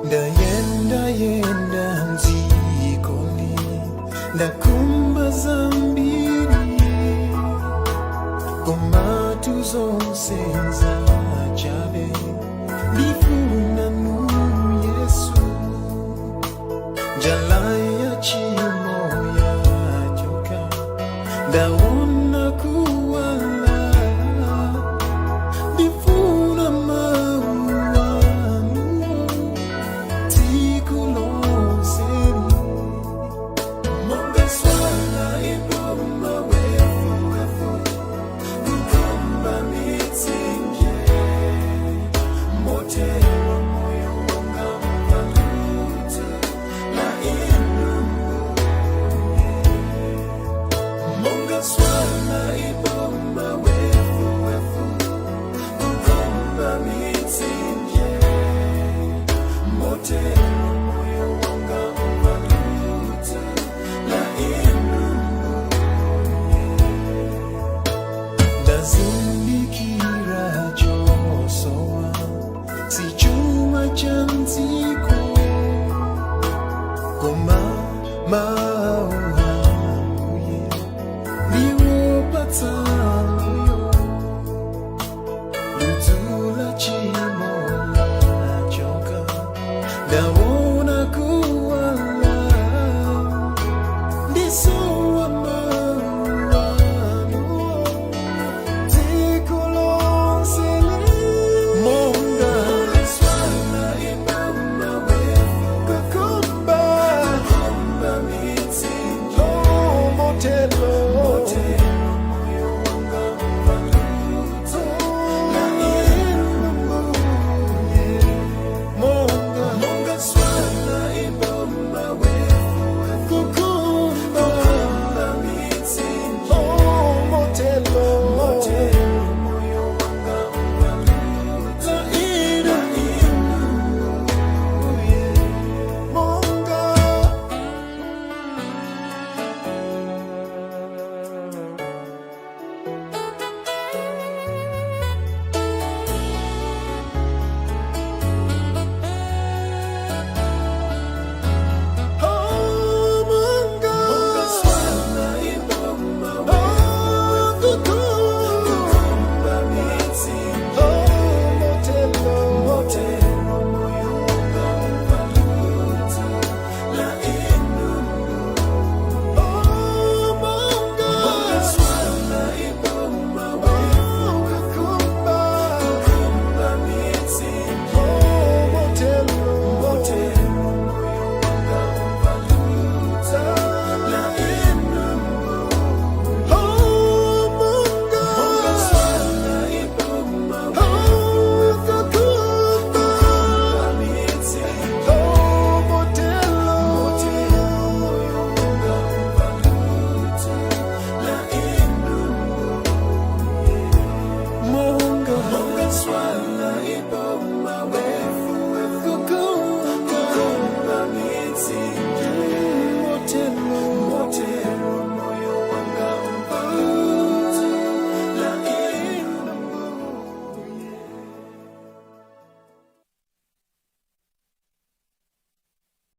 Ndayenda yenda mdzikoli, ndakumba zambiri, komatu zonse nzachabe, ndifuna nu Yesu. Njala ya tchimo yachoka, ndaona kuwala, ndifuna mau anu tsiku lonse. Monga swala ipuma wefuwefu kukumba mitsinje, motero moyo wanga umva ludzu la inu. Monga swala ipuma wefuwefu kukumba mitsinje, motero moyo wanga umva ludzu la inu. Ndazindikira chosowa si chuma cha mdziko, koma mau Ambuye ndiwopatsa moyo. Ludzu la tchimo lachoka, ndaona